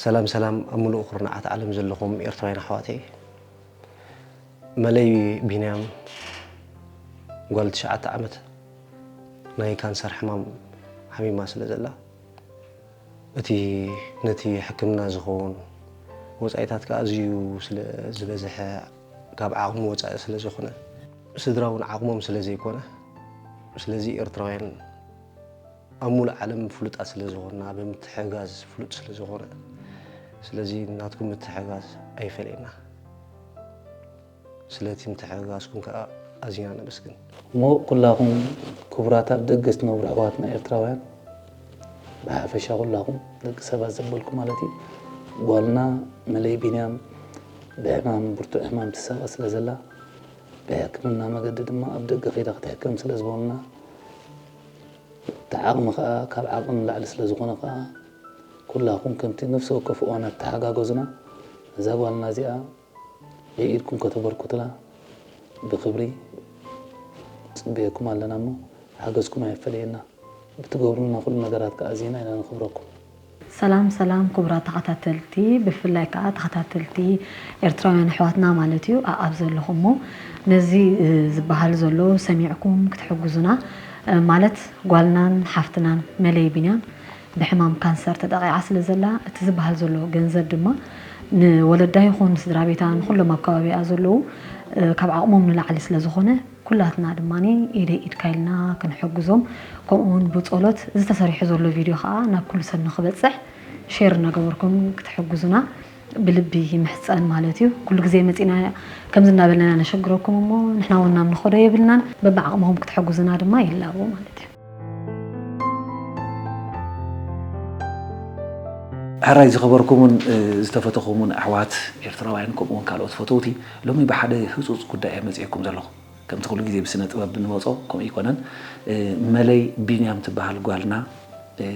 ሰላም ሰላም ኣብ ምሉእ ኩርናዓት ዓለም ዘለኹም ኤርትራውያን ኣሕዋተይ። መለይ ቢንያም ጓል ትሽዓተ ዓመት ናይ ካንሰር ሕማም ሓሚማ ስለ ዘላ፣ እቲ ነቲ ሕክምና ዝኸውን ወጻኢታት ከኣ ኣዝዩ ስለ ዝበዝሐ፣ ካብ ዓቕሚ ወጻኢ ስለ ዝኾነ፣ ስድራ እውን ዓቕሞም ስለ ዘይኮነ፣ ስለዚ ኤርትራውያን ኣብ ሙሉእ ዓለም ፍሉጣት ስለ ዝኾንና፣ ብምትሕግጋዝ ፍሉጥ ስለ ዝኾነ፣ ስለዚ ናትኩም ምትሕግጋዝ ኣይፈለየና። ስለቲ ምትሕግጋዝኩም ከኣ ኣዚና ነመስግን። እሞ ኩላኹም ክቡራት ኣብ ደገ ትነብሩ ኣሕዋትና ኤርትራውያን፣ ብሓፈሻ ኩላኹም ደቂ ሰባት ዘበልኩ ማለት እዩ፣ ጓልና መለይ ቢንያም ብሕማም፣ ብርቱዕ ሕማም ትሳቐ ስለ ዘላ፣ ብሕክምና መገዲ ድማ ኣብ ደገ ከይዳ ክትሕከም ስለ ዝበሉና፣ እቲ ዓቕሚ ከኣ ካብ ዓቕሚ ንላዕሊ ስለ ዝኾነ ከኣ፣ ኩላኹም ከምቲ ነፍሲ ወከፍ እዋን ኣተሓጋገዙና፣ ነዛ ጓልና እዚኣ ብኢድኩም ከተበርኩትላ ብኽብሪ ንጽበየኩም ኣለና እሞ፣ ሓገዝኩም ኣይፈለየና። ብትገብሩልና ኩሉ ነገራት ከኣ ኣዚና ኢና ነኽብረኩም። ሰላም ሰላም ክቡራት ተኸታተልቲ፣ ብፍላይ ከኣ ተኸታተልቲ ኤርትራውያን ኣሕዋትና ማለት እዩ፣ ኣኣብ ዘለኹሞ ነዚ፣ እ፣ ዝበሃል ዘሎ ሰሚዕኩም ክትሕግዙና፣ እ፣ ማለት ጓልናን ሓፍትናን መለይ ቢንያም ብሕማም ካንሰር ተጠቒዓ ስለ ዘላ፣ እቲ ዝበሃል ዘሎ ገንዘብ ድማ ንወለዳ ይኹን ንስድራ ቤታ፣ ንኹሎም ኣብ ከባቢኣ ዘለዉ፣ እ፣ ካብ ዓቕሞም ንላዕሊ ስለ ዝኾነ፣ ኩላትና ድማ ኢደይ ኢድካ ኢልና ክንሕግዞም፣ ከምኡ እውን ብጸሎት እዚ ተሰሪሑ ዘሎ ቪድዮ ከኣ ናብ ኩሉ ሰብ ንኽበጽሕ ሼር እናገበርኩም ክትሕግዙና ብልቢ ይምሕጸን ማለት እዩ። ኩሉ ግዜ መጺና ከምዚ እናበልና ኢና ነሸግረኩም እሞ፣ ንሕና እውን ናብ ንኸዶ የብልናን፣ በብዓቕምኹም ክትሕግዙና ድማ ይላቦ ማለት እዩ። ሕራይ ዝኸበርኩምን፣ እ፣ ዝተፈተኹምን ኣሕዋት ኤርትራውያን፣ ከምኡ እውን ካልኦት ፈተውቲ፣ ሎሚ ብሓደ ህጹጽ ጉዳይ እየ መጺኤኩም ዘለኹ። ከምቲ ኩሉ ግዜ ብስነ ጥበብ እንመጾ፣ ከምኡ ኣይኮነን። እ፣ መለይ ቢንያም ትበሃል ጓልና፣ እ፣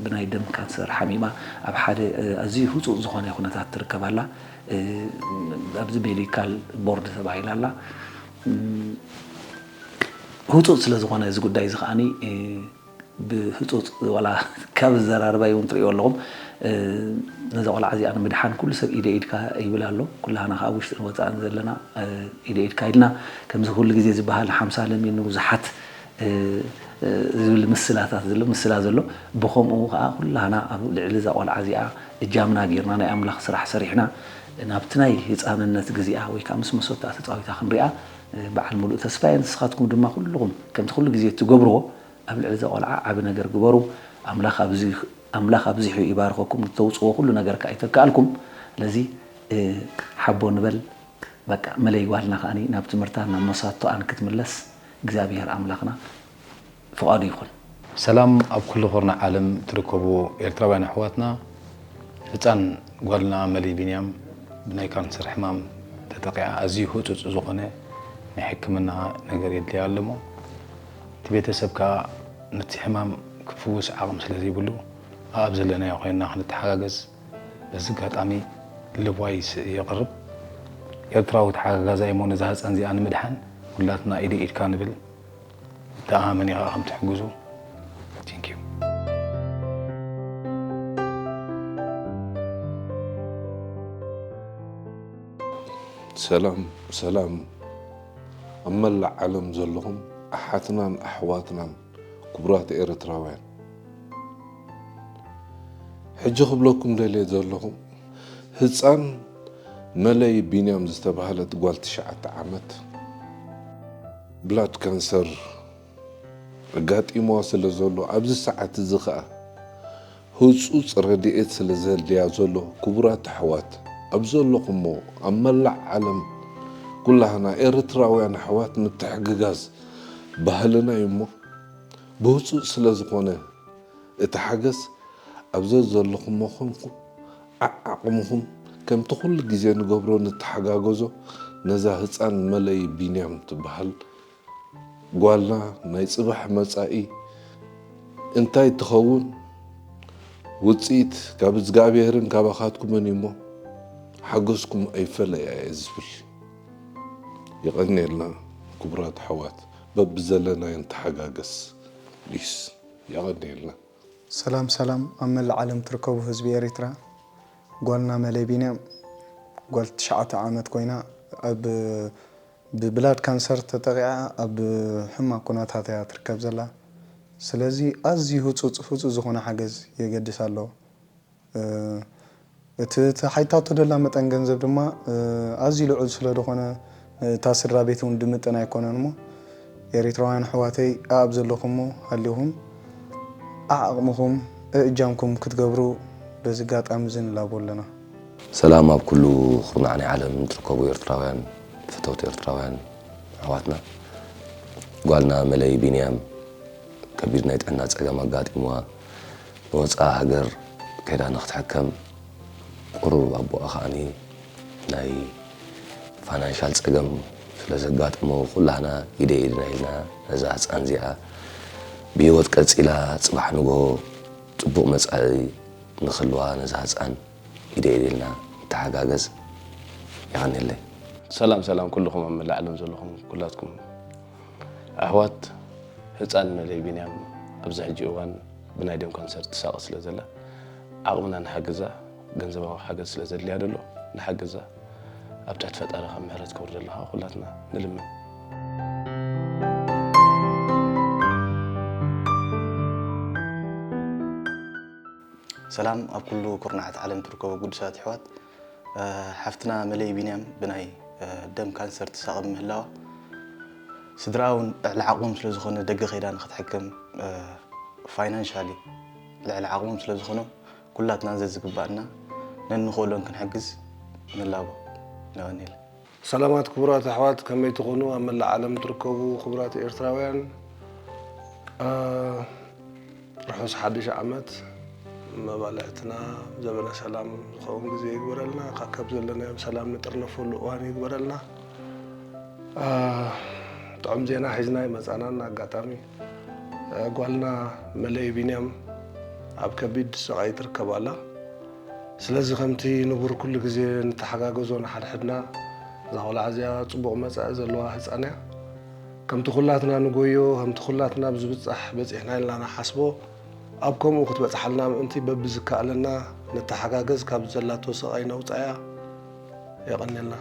ብናይ ደም ካንሰር ሓሚማ ኣብ ሓደ፣ እ፣ ኣዝዩ ህጹጽ ዝኾነ ኩነታት ትርከብ ኣላ። እ፣ ኣብዚ ሜዲካል ቦርድ ተባሂላ ኣላ። እም፣ ህጹጽ ስለ ዝኾነ እዚ ጉዳይ እዚ ከኣኒ፣ እ፣ ብህጹጽ ዋላ ካብ ዘራርባይ እውን ትርእይዎ ኣለኹም። እ፣ ነዛ ቆልዓ እዚኣ ንምድሓን ኩሉ ሰብ ኢደ ኢድካ ይብል ኣሎ። ኩላህና ከኣ ኣብ ውሽጥን ወጻእን ዘለና፣ እ፣ ኢደ ኢድካ ኢልና፣ ከምዚ ኩሉ ግዜ ዝበሃል ሓምሳ ለሚን ንብዙሓት፣ እ፣ እ፣ ዝብል ምስላታት ዘሎ፣ ምስላ ዘሎ፣ ብኸምኡ ከኣ ኩላህና ኣብ ልዕሊ እዛ ቆልዓ እዚኣ እጃምና ጌርና፣ ናይ ኣምላኽ ስራሕ ሰሪሕና፣ ናብቲ ናይ ህጻንነት ግዜኣ ወይ ከኣ ምስ መሰታ ተጻዊታ ክንሪኣ፣ እ፣ በዓል ምሉእ ተስፋ እየ። ንስኻትኩም ድማ ኩልኹም ከምቲ ኩሉ ግዜ እትገብርዎ፣ ኣብ ልዕሊ እዛ ቆልዓ ዓቢ ነገር ግበሩ። ኣምላኽ ኣብዚ-፣ ኣምላኽ ኣብዚሑ ይባርኸኩም። እተውጽዎ ኩሉ ነገር ከኣ ይተክኣልኩም። ስለዚ፣ እ፣ ሓቦ ንበል። በቃ፣ መለይ ጓልና ከኣኒ ናብ ትምህርታን ናብ መሳቶኣን ክትምለስ እግዚኣብሄር ኣምላኽና ፍቓዱ ይኹን። ሰላም ኣብ ኩሉ ኩርናዕ ዓለም ትርከቡ ኤርትራውያን ኣሕዋትና። ህጻን ጓልና መለይ ቢንያም ብናይ ካንሰር ሕማም ተጠቒዓ ኣዝዩ ህጹጽ ዝኾነ ናይ ሕክምና ነገር የድልያ ኣሎ እሞ፣ እቲ ቤተሰብ ከኣ ነቲ ሕማም ክፍውስ ዓቕሚ ስለ ዘይብሉ፣ ኣብ ዘለናዮ ኮይንና ክንተሓጋገዝ በዚ ኣጋጣሚ ልብ ዋይስ የቕርብ። ኤርትራዊ ተሓጋጋዛይ እሞ ነዛ ህጻን እዚኣ ንምድሓን ኩላትና ኢደ ኢድካ ንብል። ተኣማመን ኢኻ ከም ትሕግዙ። Thank you። ሰላም፣ ሰላም ኣብ መላእ ዓለም ዘለኹም ኣሓትናን ኣሕዋትናን ክቡራት ኤርትራውያን። ሕጂ ክብለኩም ደልየ ዘለኹ፣ ህጻን መለይ ቢንያም ዝተባህለት ጓል ትሽዓተ ዓመት ብላድ ካንሰር ኣጋጢምዋ ስለ ዘሎ፣ ኣብዚ ሰዓት እዚ ኸኣ ህጹጽ ረድኤት ስለ ዘድልያ ዘሎ፣ ክቡራት ኣሕዋት፣ ኣብ ዘለኹሞ ኣብ መላእ ዓለም ኩላህና ኤርትራውያን ኣሕዋት ምትሕግጋዝ ባህልና እዩ እሞ፣ ብህጹጽ ስለ ዝኾነ፣ እቲ ሓገዝ ኣብ ዘዘለኹሞ ኮንኩም ዓዓቕምኹም ከምቲ ኩሉ ግዜ ንገብሮ ንተሓጋገዞ፣ ነዛ ህጻን መለይ ቢንያም ትበሃል ጓልና ናይ ጽባሕ መጻኢ እንታይ ትኸውን ውጽኢት ካብ እግዚኣብሔርን ካባኻትኩምን እዩ እሞ፣ ሓገዝኩም ኣይፈለያ እየ ዝብል። የቐንየልና ክቡራት ኣሕዋት፣ በብዘለናዮ ንተሓጋገዝ ፕሊስ። የቐንየልና። ሰላም ሰላም ኣብ መላእ ዓለም ትርከቡ ህዝቢ ኤሪትራ፣ ጓልና መለይ ቢንያም ጓል ትሽዓተ ዓመት ኮይና ኣብ ብብላድ ካንሰር ተጠቂዓ ኣብ ሕማቅ ኩነታት እያ ትርከብ ዘላ። ስለዚ ኣዝዩ ህጹጽ ህጹጽ ዝኾነ ሓገዝ የገድስ ኣሎ። እቲ ተሓይታቶ ደላ መጠን ገንዘብ ድማ ኣዝዩ ልዑል ስለ ዝኾነ እታ ስድራ ቤት እውን ድምጥን ኣይኮነን እሞ ኤሪትራውያን ኣሕዋተይ ኣብ ዘለኹሞ ሃሊኹም ዓዓቕምኹም እእጃምኩም ክትገብሩ በዚ ኣጋጣሚ እዚ ንላቦ ኣለና። ሰላም ኣብ ኩሉ ኩርናዕ ናይ ዓለም ትርከቡ ኤርትራውያን፣ ፈተውቲ ኤርትራውያን ኣሕዋትና። ጓልና መለይ ቢንያም ከቢድ ናይ ጥዕና ጸገም ኣጋጢምዋ ንወጻኢ ሃገር ከይዳ ንክትሕከም ቁሩብ ኣቦኣ ከዓኒ ናይ ፋይናንሻል ጸገም ስለ ዘጋጠሞ ኩላህና ኢደ ኢድና ኢልና ነዛ ህጻን እዚኣ ብህይወት ቀጺላ ጽባሕ ንግሆ ጽቡቕ መጻኢ ንክልዋ ነዛ ህጻን ኢደ ኢደ ኢልና ንተሓጋገዝ። የቐንየለይ። ሰላም ሰላም ኩልኹም ኣብ መላእ ዓለም ዘለኹም ኩላትኩም ኣሕዋት። ህፃን መለይ ቢንያም ኣብዚ ሕጂ እዋን ብናይ ደም ካንሰር ትሳቐ ስለ ዘላ ዓቕምና ንሓግዛ፣ ገንዘባዊ ሓገዝ ስለ ዘድልያ ደሎ ንሓግዛ። ኣብ ትሕቲ ፈጣሪ ካብ ምሕረት ከውርደላ ከዓ ኩላትና ንልምን። ሰላም ኣብ ኩሉ ኩርናዓት ዓለም ትርከቡ ግዱሳት ኣሕዋት። ሓፍትና መለይ ቢንያም ብናይ ደም ካንሰር ትሳቐ ብምህላዋ ስድራኣ እውን ልዕሊ ዓቕሞም ስለ ዝኾነ ደገ ከይዳ ንክትሕከም ፋይናንሻሊ ልዕሊ ዓቕሞም ስለ ዝኾኖም ኩላትና ዘዝግባእና ነንኽእሎን ክንሕግዝ ንላቦ። የቐንየለይ። ሰላማት ክቡራት ኣሕዋት ከመይ ትኾኑ ኣብ መላእ ዓለም ትርከቡ ክቡራት ኤርትራውያን። ርሑስ ሓድሽ ዓመት መባልዕትና ዘበነ ሰላም ዝኸውን ግዜ ይግበረልና። ካብ ዘለናዮም ሰላም ንጥርነፈሉ እዋን ይግበረልና። ጥዑም ዜና ሒዝና ይመጻና። ኣጋጣሚ ጓልና መለይ ቢንያም ኣብ ከቢድ ስቓይ ትርከብ ኣላ። ስለዚ ከምቲ ንቡር ኩሉ ግዜ ንተሓጋገዞ ንሓድሕድና እዛ ቆልዓ እዚኣ ጽቡቕ መጻኢ ዘለዋ ህጻን እያ። ከምቲ ኩላትና ንጎዮ ከምቲ ኩላትና ብዝብጻሕ በጺሕና ኢልና ንሓስቦ ኣብ ከምኡ ክትበጽሓልና ምእንቲ በብዝከኣለና ንተሓጋገዝ። ካብ ዘላቶ ስቓይ ነውጻያ። የቐንየልና።